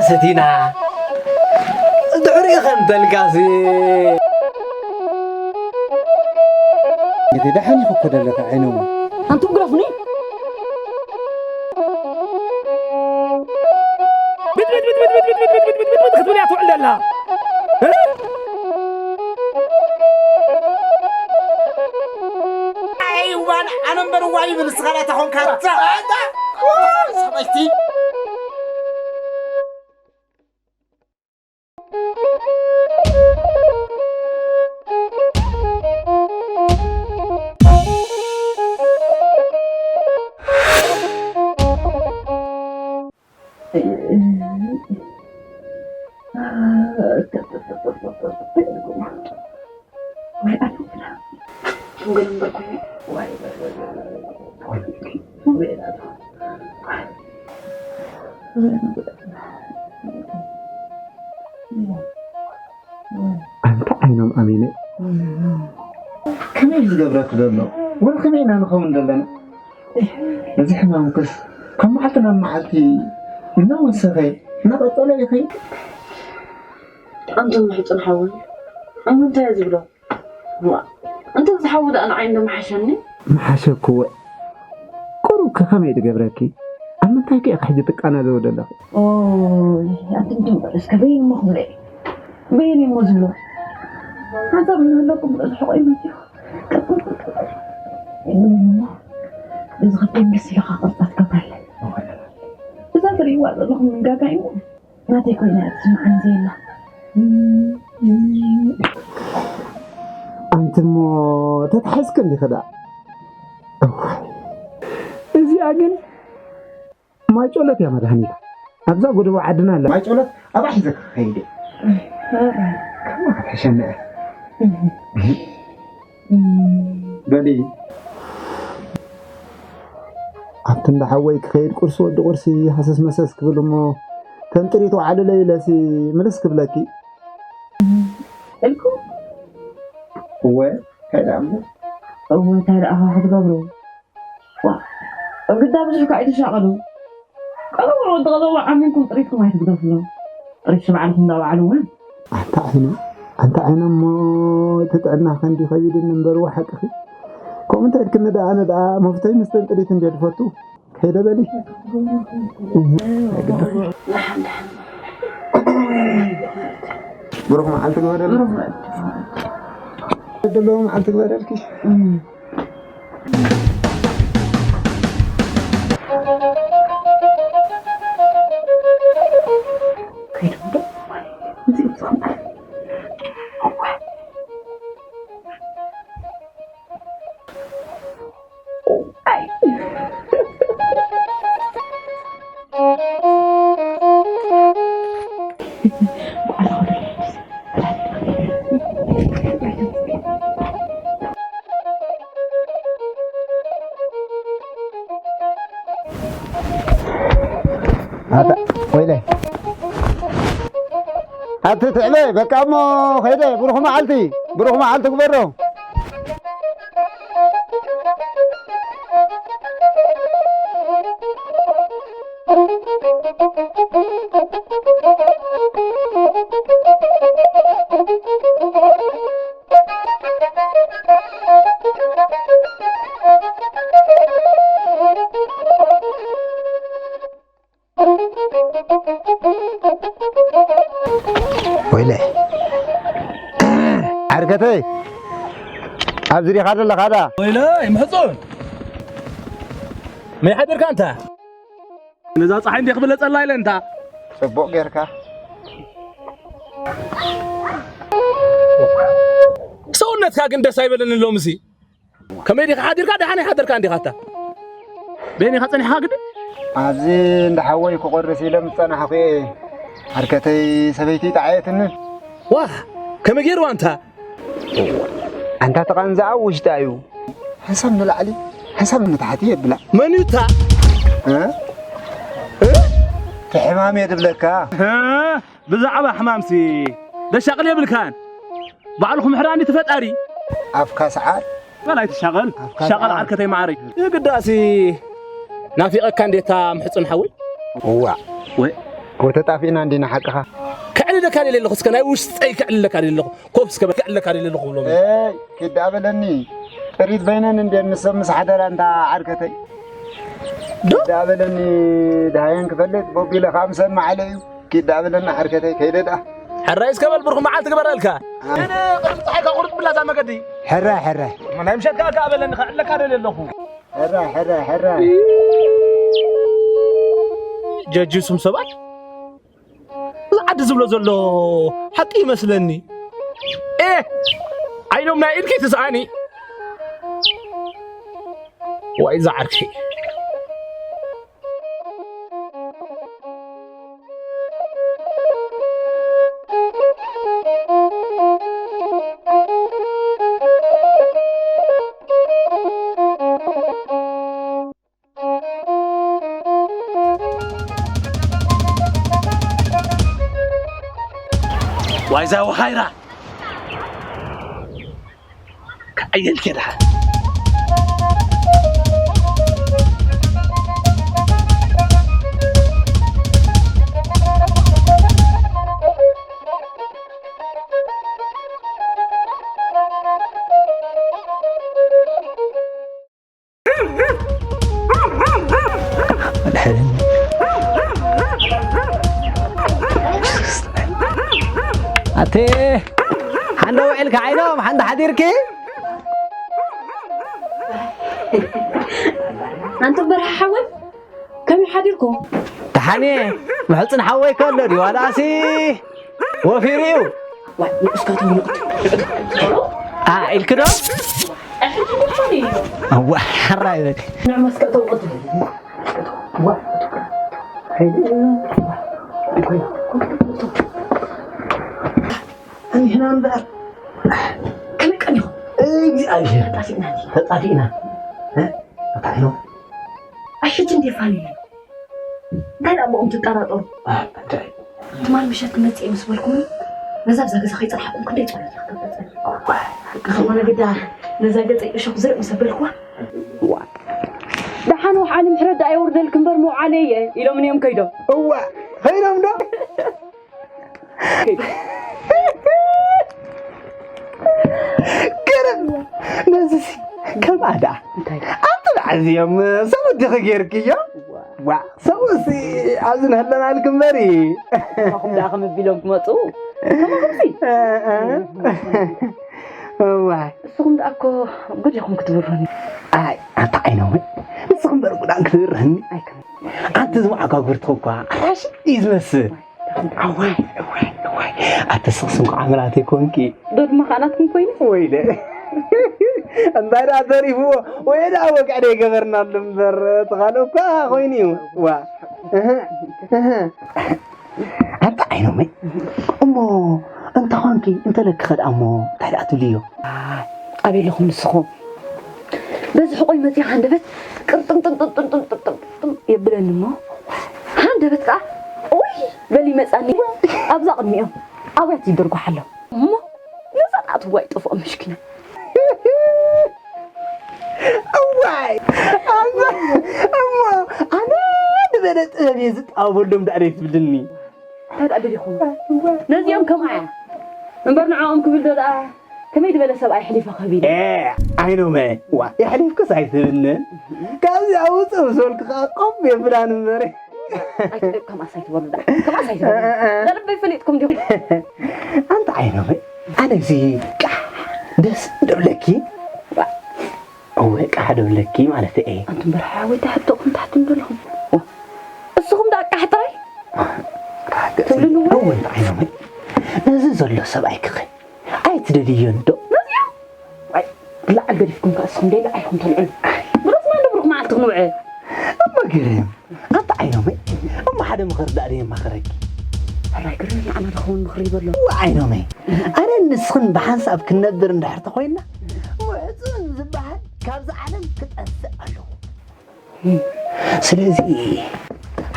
ሰቲና ድሕሪኡ ከምተልካሲ እቲ ደሓን ኢኹ እኮ ዘለካ ዓይኖም። ኣንቱም ግረፉኒ። ብት ብት ብት ብት ብት ብት ብት ብት ብት ብት ክትብል እያ ትውዕል ዘላ። እ? ኣይዋን ኣነ እምበር ዋይ ይብል ንስኻ ዳታ ኾንካ። ኣታ! ኣታ! ሰበይቲ! ኣንታ ዓይኖም ኣሚነ። ከመይ እዩ ዝገብረኪ ዘሎ? ወላ ከመይ ኢና ንኸውን ዘለና? እዚ ሕማምክስ ካብ መዓልቲ ናብ መዓልቲ እናወሰኸ እናቐጸለ ይኸይድ። ኣንቱም ምሕጹን ሓወይ፣ እሞ እንታይ እየ ዝብሎ? ዋ፣ እንተ ዝሓዊ ደኣ ንዓይ እንዶ ምሓሸኒ። ምሓሸኪ እወ። ቁሩብ ከ ከመይ ትገብረኪ? ኣብ ምንታይ ከ ኢኺ ሕጂ ትቃናዘዊ ዘለኺ? ኦይ፣ ኣንቱም ትም በሉ እስከ፣ በይን እሞ ክብሎ እየ። በይን እሞ ዝብሎ። ሓንሳብ እናሃለኩም ዶ ዝሕቆ ይመጽእ? ቀጥል፣ ቀጥል፣ ቀጥል። የብለይን እሞ፣ እዚ ከብደይ መሲልኻ ቅርጻ ትገብረለይ። እዛ ትርእይዋ ዘለኹም መንጋጋ እዩ። ናተይ ኮይና እያ ትስምዓኒ ዘላ። ኣንቲ እሞ ተታሒዝኪ እንዲኺ ደኣ። እዋይ፣ እዚኣ ግን ማይ ጮለት እያ መድሃኒታ። ኣብዛ ጎደቦ ዓድና ኣላ። ማይ ጮለት ኣብኣ ሒዘ ክኸይድ እየ። ከማ ክትሕሸኒ እያ። በሊ። ኣብቲ እንዳ ሓወይ ክኸይድ ቁርሲ ወዲ ቁርሲ ሃሰስ መሰስ ክብል እሞ፣ ከም ጥሪት ወዓሉለይ ኢለሲ ምልስ ክብለኪ። እልኩ? እወ፣ እንታይ ደኣ እሞ? እወ፣ እንታይ ደኣ ክትገብሩ? ዋ፣ ኣብ ግዳ ብዙሕ ከኣ ኣይትሻቐሉ። ቀረቡ ወዲ ቀረቡ ዓሚንኩም ጥሪትኩም ኣይትግደፉሎም። ጥሪት ንባዕልኹም እንዳበዓሉ እውን። ኣንታ ዓይነ፣ ኣንታ ዓይነ እሞ እቲ ጥዕናኸ እንዲ ከቢድኒ እምበር፣ ወሓቅኺ። ከምኡ እንተ ኢልክኒ ደኣ፣ ኣነ ደኣ መፍተይ መስተን ጥሪት እንድየ ዝፈቱ። ከይደ በሊ። እህ፣ ኣይግድን። ብሩኽ መዓልቲ ግበረልኪ። ብሩኽ መዓልቲ። ዘለዎ መዓልቲ ግበረልኪ። እም። ከይዶም ዶ? እዚኦም ዝኸምዓል። ኣታ ወይለ፣ ኣቲ ትዕበ፣ በቃ እሞ ኸይደ። ብሩኽ መዓልቲ፣ ብሩኽ መዓልቲ ግበሮ። ወይለ፣ ዓርከተይ፣ ኣብዚ ዲኻ ዘለኻ ዳ? ወይለ፣ ይምሕጹን። መይ ሓደርካ እንታ? ነዛ ጸሓይ እንዴ ክብለጸላ ኢለ እንታ? ጽቡቕ ጌርካ። ሰውነትካ ግን ደስ ኣይበለኒ ሎምሲ። ከመይ ዲኻ ሓዲርካ? ደሓን ኣይሓደርካን ዲኻ ኣታ? በይንኻ ጸኒሕካ ግዲ? ኣብዚ እንዳ ሓወይ ክቆርስ ኢለ ምስ ጸናሕኩ እየ። ዓርከተይ ሰበይቲ ጠዓየትኒ። ዋህ! ከመይ ገይርዋ ኣንታ? ኣንታ ተቓንዛኣ ውሽጣ እዩ። ሓንሳብ ንላዕሊ፣ ሓንሳብ ንታሕቲ የብላ። መን እዩ እታ? እ? እ? እቲ ሕማም እየ ዝብለካ። እ? ብዛዕባ ሕማምሲ ደሻቕል የብልካን። ባዕልኹም ሕራኒ ትፈጣሪ። ኣፍካ ሰዓር። በል ኣይትሻቐል። ኣፍካ ሻቐል ሰዓር። ዓርከተይ መዓረይ። የግዳሲ ናፊቐካ እንዴታ ምሕጹን ሓወይ? እዋ። ወይ ወተጣፊእና እንዲና ሓቅኻ። ከዕልለካ ደለ ኣለኹ እስከ ናይ ውሽጠይ ከዕልለካ ደለ ኣለኹ ኮፍ እስከ ከዕልለካ ደለ ኣለኹ ብሎም ኤይ ኪዳ በለኒ። ጥሪት በይነን እንዴ ንሶም ምስ ሓደራ እንታ ዓርከተይ። ኪዳ በለኒ። ደሃየን ክፈልጥ ቦቢለ ካብ ምሰን መዓለ እዩ። ኪዳ በለኒ ዓርከተይ ከይደ ደኣ። ሕራይ እስከ በል ብሩኽ መዓልቲ ግበረልካ። ኣነ ቅድሚ ፀሓይካ ቁርጥ ብላ እዛ መገዲ። ሕራይ ሕራይ። ናይ ምሸት ከኣ ከኣ በለኒ ከዕልለካ ደለ ኣለኹ። ሕራይ ሕራይ ሕራይ። ጀጅሱም ሰባት እዚ ዓዲ ዝብሎ ዘሎ ሓቂ ይመስለኒ። ኤ ዓይኖም ናይ ኢድኪ ትስኣኒ። ዋይ እዛ ዓርኪ። ዋይዛ ወሃይራ ከዓየልከ ደሓን። ኣቴ ሓንደ ውዒልካ ዓይኖም ሓንደ ሓዲርኪ። ኣንቱም በርሀ ሓወይ ከመይ ሓዲርኩም? ተሓኔ ምሕፅን ሓወይ ከሎ ድዩ ዋላሲ ወፊሩ እዩ። ዋይ ንእስካቶም ንቕት ኣ ኢልክ ዶ? ኣሕልኩም ፋኒ እዩ። እዋ ሓራይ በል። ንዕመስከቶም ቅት ኣንሕና እምበኣር ከመይ ቀኒኹም? እግዚኣብሔር ጠፊእና ተጣፊእና። እንታይ ነው? ኣይ ሕጂ እንዴ ፋኒ እንታይ ደኣ ብኦም ትጠራጠሩ? ትማል ምሸት ክመጽእ ምስ በልኩም ነዛ ብዛ ገዛ ከይጸናሕኩም ክንደይ ጸሎት ይኽተጸል ዝኾነ ግዳ ነዛ ገጸይ እሾክ ዘርኢ ምስ በልኩዋ ደሓን ወሓሊ ምሕረት ደኣ የውርደልክ እምበር መውዓለየ ኢሎም እዮም ከይዶም። እዋ ኸይዶም ዶ? ገረም ነዚሲ ከምኣ ደኣ ኣንቲ ደኣ እዚኦም ሰብኡት ዲኺ ጌርክዮ? ዋ ሰብኡሲ ኣብዚ ንህለናልክ እምበሪ ኹም ደኣ ከም ቢሎም ክመፁ ከማኹምሲ ዋይ እስኹም ደኣ እኮ ጉድ ኢኹም ክትብሩኒ ኣይ ኣንታ ዓይኖም ንስኹም እምበር ጉዳን ክትብርህኒ ኣይከም ኣንቲ ዝመዓጋጉርትኹ እኳ ኣራሽ እዩ ዝመስል እዋይ እዋይ እዋይ ኣተ ስኽስም ከዓ ምራት ይኮንኪ ዶ ድማ ከኣናትኩም ኮይኑ ወይለ እንታይ ደኣ ተሪፍዎ ወይ ደኣ ወግዕ ደ ይገበርናሉ እምበር ተኻልኦ እኳ ኮይኑ እዩ ዋ ኣንታ ዓይኖመይ እሞ እንተ ኾንኪ እንተለክኸ ደኣ እሞ እንታይ ደኣ ትብልዮ ኣበይ ኣለኹም ንስኹም በዚ ሕቆይ መፂኣ ሃንደበት ቅርጥምጥምጥምጥምጥምጥም የብለኒ እሞ ሃንደበት ከዓ ኦይ በል ይመፃኒ ኣብዛ ቅድሚኦም ኣብያት ይደርጓሓሎም እሞ ነዛ ናትዋ ይጠፍኦም ምሽኪና እዋይ እሞ ኣነ ዝበለ ጥበብ እየ ዝጣወበሎም ዳኣ ትብልኒ እንታይ ደኣ ደሊኹም ነዚኦም ከምኣ እያ እምበር ንዕኦም ክብል ዶ ደኣ ከመይ ዝበለ ሰብኣይ ሕሊፈ ክህብ ኢለ ኣይኖመ ዋ የሕሊፍክስ ኣይትብንን ካብዚ ኣውፅእ ምስ በልኩ ከዓ ቆም የብላን እምበር ኣይትደቅ ከምኣስ ኣይትበሉ ከምኣስ ኣይትበሉ ዘረበይ ፈሊጥኩም ዲኹም ኣንታ ዓይኖመ ኣነ እዚ ቃሕ ደስ ደብለኪ እወ ቃሕ ደብለኪ ማለት እየ ኣንቱም በርሓ ወይ ተሕተኹም ታሕቲ እንደለኹም እስኹም ደኣ ቃሕ ጥራይ ትብልኒ እወ እወ እንታ ዓይኖመ ነዚ ዘሎ ሰብኣይ ክኸ ኣይትደልዮን ዶ ላዓል ገዲፍኩም ከ እስኹም ደይ ላዓልኩም ተልዑ ብረስና እንዶ ብሩክ መዓልቲ ክንውዕል እሞ ግርም ኣንታ ዓይኖመይ እሞ ሓደ ምኽሪ ዳኣ ደየማኽረኪ ሕራይ ግርም ንዓና ዝኸውን ምኽሪ ይበሎ እዋ ዓይኖመይ ኣነ ንስኽን ብሓንሳብ ክንነብር እንድሕር ተኾይንና ምዕፁን ዝበሃል ካብዚ ዓለም ክጠፍእ ኣለዎ ስለዚ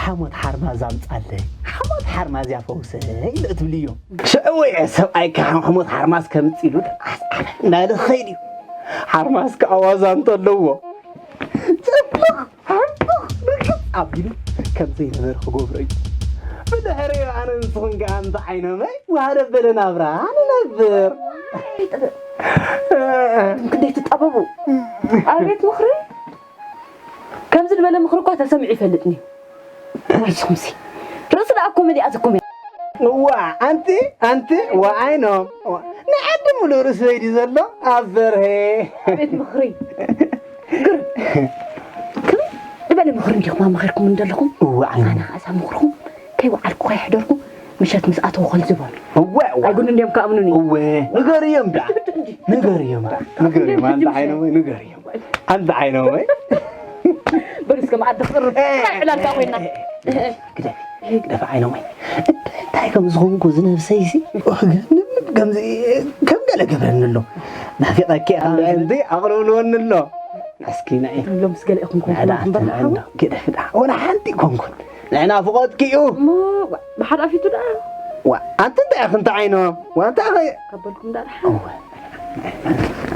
ሓሞት ሓርማዝ ኣምፃለይ ሓሞት ሓርማዝ ያፈውሰይ ኢለ ትብልዮ ሽዑ እየ ሰብኣይካ ሓሞት ሓርማዝ ከምፅ ኢሉ ኣስዓበ እናበለ ክኸይድ እዩ ሓርማዝ ከዓ ዋዛ እንተለዎ ጭፍልቕ ሓንጥቕ ርግፅ ኣቢሉ ከም ዘይነበረ ክገብሮ እዩ ብድሕሪኡ ኣነ ንስኹም ከኣ እንታይ ዓይኖመይ ዋህደ በለ ናብራ ንነብር። ክንደይ ትጣበቡ። ኣቤት ምኽሪ። ከምዚ ዝበለ ምኽሪ እኳ ተሰሚዑ ይፈልጥኒ። ንስኹምሲ ርእሲ ደኣ እኮ መሊኣትኩም እያ። ዋ ኣንቲ ኣንቲ ዋ ዓይኖም ዋ፣ ንዓዲ ሙሉእ ርእሲ ወይዲ ዘሎ ኣብ በርሄ። ቤት ምኽሪ ግር ክመይ ዝበለ ምኽሪ እንዲኹም ኣማኺርኩም እንደለኹም። እዋ ዓይኖም ኣነ ኸኣ እዛ ምኽርኹም ከይወዓልኩ ከይሕደርኩ ምሸት ምስ ኣተው ኸል ዝበሉ እወ እወ ኣይጉን እንዲዮም ክኣምኑኒ። እወ ንገርዮም ዳ ንገርዮም ዳ ንገርዮም ኣንተ ዓይኖም ወይ ንገርዮም ኣንተ ዓይኖም ወይ በሉ እስከ መኣዲ ክቕርብ ጥራይ ዕላልካ ኮይና። ግደፊ ግደፊ ዓይኖም ወይ እንታይ ከም ዝኾንኩ ዝነብሰይሲ ከምዚ ከም ገለ ገብረኒ ኣሎ ናፊቐኪ እያ እንቲ ኣቕልብልወኒ ኣሎ መስኪና እየ ሎም ምስ ገለ ኢኹም ኮይንኩም ንዕዳ እምበር ንዕዳ ግደፊ ዳ ወላ ሓንቲ ኮንኩን ንዕና ፍቖትኪ እዩ እሞ ብሓደ ኣፊቱ ደኣ ዋ ኣንቲ እንታይ ኢኺ እንታይ ዓይኖም ዋ እንታይ ኢኺ ካብ በልኩም ደኣ ደሓ እወ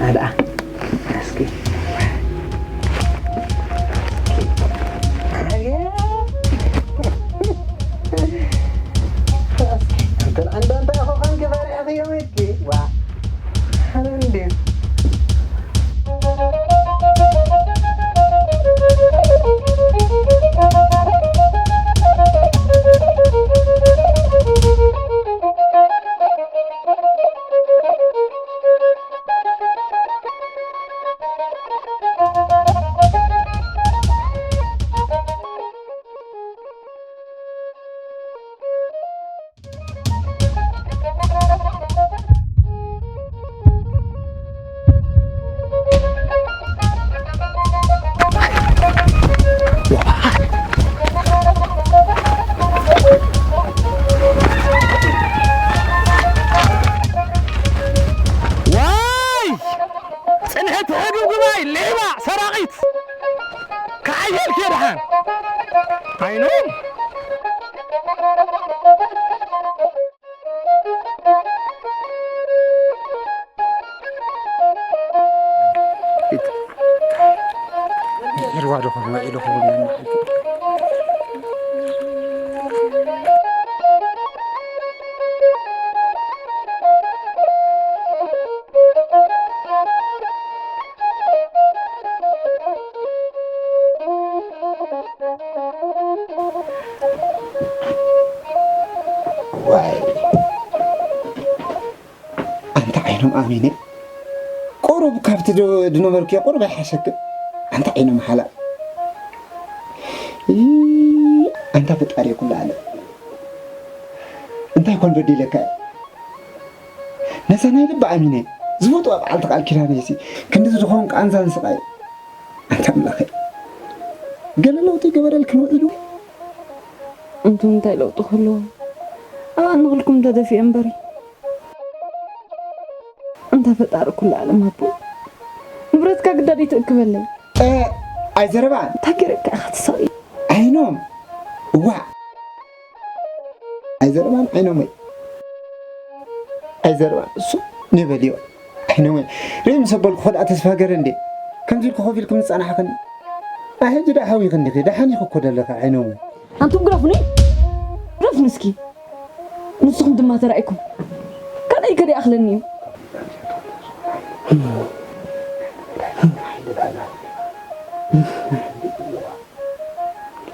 ኣዳ እስኪ እንትን ኣንዳንታ ኢኹ ኸንኪ ፈሪሕኺ እዮም ኢልኪ ዋ ኣነ እንድዩ ዋይ! ጽንሕቲ ህዱግባይ ሌባ ሰራቒት ክዓየልኪ ደሓን ዓይኖም ዒልዋ ዶ ኾነ ውዒሉ ኸውን ዋይ ኣንታ ዓይኖም ኣሚነ ቁሩብ ካብቲ ዶ- ዝነበርኩዮ ቁሩብ ኣይሓሸክን ኣንታ ዓይኖም ሓላል ይ- ኣንታ ፈጣሪ ኩሉ ኣለ እንታይ ኮን በዲለካ እየ ነዛ ናይ ልቢ ኣሚነ ዝፈትዋ በዓልቲ ቃል ኪዳነይሲ ክንዲ ዝኾን ቃንዛን ስቃይ ኣንታ ኣምላኸይ ገለ ለውጢ ገበረልክን ውዒሉ እንቱ እንታይ ለውጢ ክህልዎ ኣብ ኣንኽልኩም ተደፊኦ እምበሪ እንተ ፈጣሪ ኩሉ ዓለም ኣቦ ንብረትካ ግዳድ ይትእክበለይ ኣይዘረባን እንታይ ገይረካ ኢኻ ትሳቂ ዓይኖም እዋዕ ኣይዘረባን ዓይኖመይ ኣይዘረባን እሱ ነበልዮ ዓይኖመይ ርኢ ምስ ኣበልኩ ኸድኣ ተስፋ ገረ እንዴ ከምዚ ኢልኩ ኮፍ ኢልኩም ዝጸናሕኽኒ ኣይ ሕጂ ደኣ ሓዊኽኒ ዲኺ ደሓን ኢኺ እኮ ዘለኺ ዓይኖመይ ኣንቱም ግረፉኒ ግረፉኒ እስኪ ንስኹም ድማ ተራእይኩም ካልኣይ ከደ ይኣኽለኒ እዩ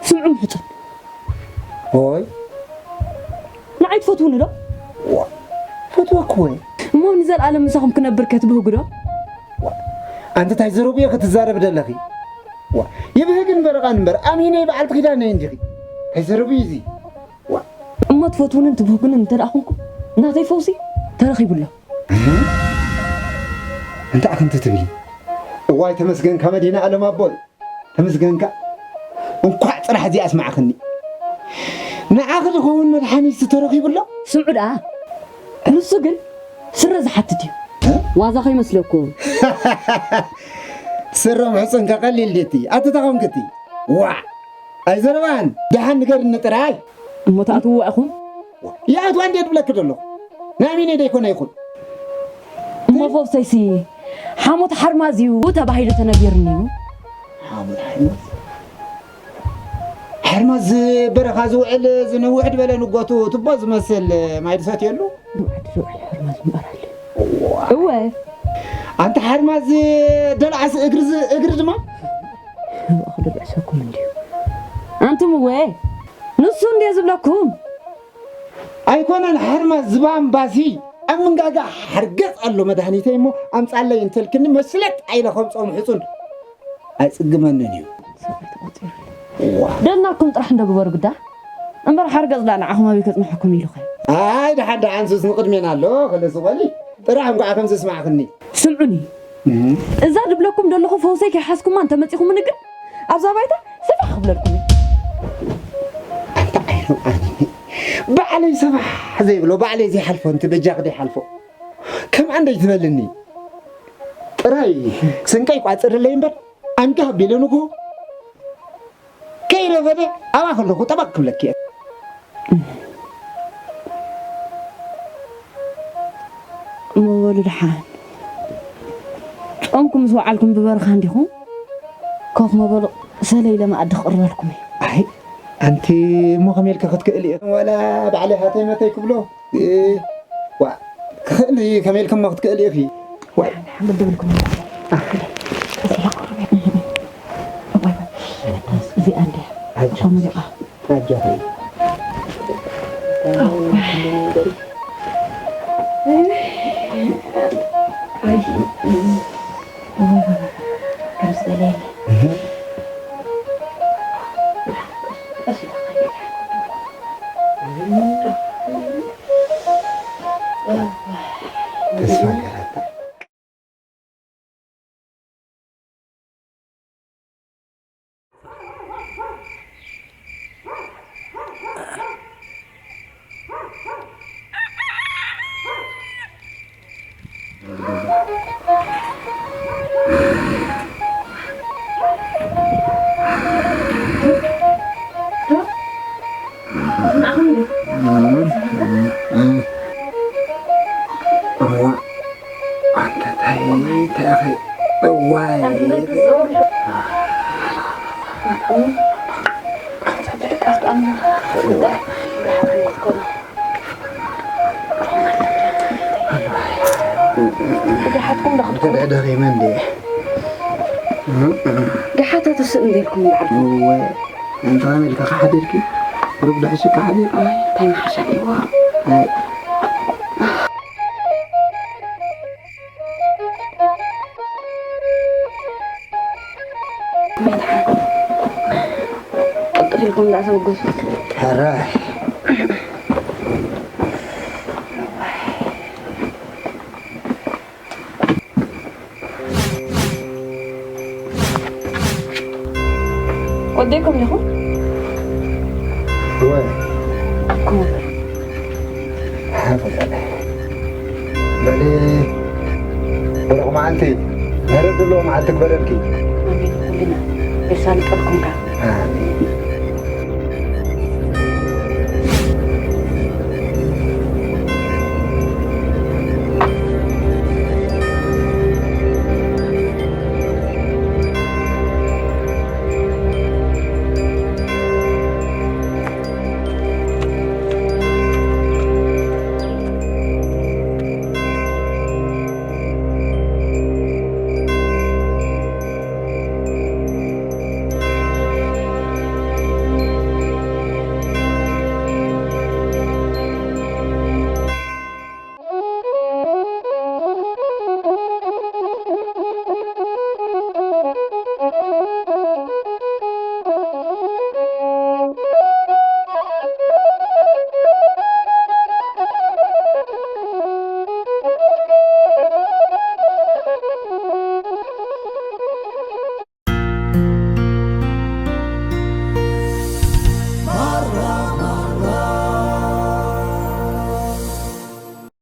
ስምዑ ምሕጹን ሆይ ንዓይ ትፈትውኒ ዶ ፈትወኩ ወይ እሞ ንዘለኣለም ምሳኹም ክነብር ከትብህጉ ዶ ኣንቲ ታይ ዘረብዮ ክትዛረብ ደለኺ ይብህግን በረቓን እምበር ኣሚነይ በዓልቲ ኪዳነይ እንዲኺ ታይ ዘረብዩ እዚ እሞ ትፈትውንን ትብህጉንን እንተ ደኣ ኹንኩም ናተይ ፈውሲ ተረኺቡ ኣሎ እንታይ ከምቲ ትብሊ እዋይ ተመስገንካ መዲና ኣለም ኣቦይ ተመስገንካ እንኳዕ ፅራሕ እዚኣ ኣስማዕኽኒ ንዓኺ ዝኸውን መድሓኒት ዝተረኺቡ ኣሎ ስምዑ ደኣ ንሱ ግን ስረ ዝሓትት እዩ ዋዛ ከይመስለኩም ስረ ምሕፅንካ ቀሊል ድቲ ኣተታኸምክቲ ዋዕ ኣይዘረባን ደሓን ንገርኒ ጥራይ እሞ ትኣትውዋ ኢኹም ይኣትዋ እንዴ ትብለኪ ዘለኹ ናይ ሚኔ ደይኮነ ይኹን እሞ ፈውሰይሲ ሓሞት ሓርማዝ እዩ ተባሂሉ ተነጊርኒ እዩ ሓሞት ሓርማዝ ሕርማዝ በረኻ ዝውዕል ዝንውሕ ድበለ ንጎቱ ትቦ ዝመስል ማይ ድሰትየሉ። ንውዕድ ዝውዕል ሕርማዝ እምበር ኣሎ። እወ። ኣንታ ሓርማዝ ደልዓስ እግሪ ዝ-፣ እግሪ ድማ? እወ፣ ክድልዕሰኩም እንድዩ። ኣንቱም እወ፣ ንሱ እንድየ ዝብለኩም። ኣይኮነን ሓርማዝ ዝባን ባሲ ኣብ ምንጋጋ ሓርገጽ ኣሎ መድሃኒተይ እሞ ኣምጻለይ እንተልክኒ መስለጥ ኣይለ ከምጾም ሕጹን ኣይጽግመንን እዩ። ሰብኣይ ተቖጺሩ። ዋ። ደልናኩም ጥራሕ እንዶ ግበሩ ግዳ። እምበር ሓርገጽ ደኣ ንዓኹም ኣበይ ከጽንሐኩም ኢሉኸ? ኣይ፣ ደሓን፣ ደሓን፣ ሱስ ንቕድሜና ኣሎ፣ ክልስ በሊ። ጥራሕ እንኳዕ ከም ዘስማዕኽኒ። ስምዑኒ። እም። እዛ ድብለኩም ደለኹ ፈውሰይ ከይሓዝኩማ እንተመጺኹምኒ ግን፣ ኣብዛ ባይታ ሰፋሕ ክብለልኩም እየ። ኣንታ ዓይኑ፣ ዓይኑ። ባዕለይ ሰፋሕ ዘይብሎ፣ ባዕለይ ዘይሓልፎ፣ እንት በጃኺ ደይሓልፎ። ከም ኣንደይ ትበልኒ። ጥራይ ስንቀይ ቋጽርለይ እምበር፣ ኣንጋ ኣቢለ ንግሆ ከይረፈደ ኣብኣ ከለኹ ጠበቕ ክብለኪ እየ። እሞ በሉ ደሓን። ጾምኩም ምስ ወዓልኩም ብበረኻ እንዲኹም ኮፍ ምበሉ፣ ሰለ ኢለ መኣዲ ክቕርበልኩም እየ። ኣይ፣ ኣንቲ እሞ ከመይ ኢልኪ ክትክእሊ ኢኺ? ዋላ ባዕለይ ሃተይ መተይ ክብሎ፣ እ፣ ዋ፣ ክኽእል እዩ፣ ከመይ ኢልክሞ ክትክእሊ ኢኺ? ዋይ። ሓመድ ደብልኩም። እዚኣ እንድያ። ኣጆኺ። እቶም እዚኣ። ኣጆኺ። ከም ዝበለ የለ። እህ። ተስፋ ገራታ። ኣንተ ታይ፣ ታይ ኣኸ-፣ እዋይ። ደሓትኩም ዶ ክትኮኑ? ደኺመ እንዴ? ደሓታ ትስእ እንዴልኩም ይዓል። እወ፣ እንተ ከመይ ኢልካ ክሓድርኪ? ቁሩብ ድሕሹ ክሓድር። ኣይ፣ እንታይ ምሓሻ እዋ። ኣይ። ቅልጥፍ ኢልኩም እንዳተበገሱ። ሕራይ። ወደይኩም ኢኹም? እወ። እኩም። በሊ፣ ብሩኽ መዓልቲ፣ ምህረት ዘለዎ መዓልቲ ግበረልኪ። ኣሜን። ኩልና የሳልጠልኩም ከኣ። ኣሜን።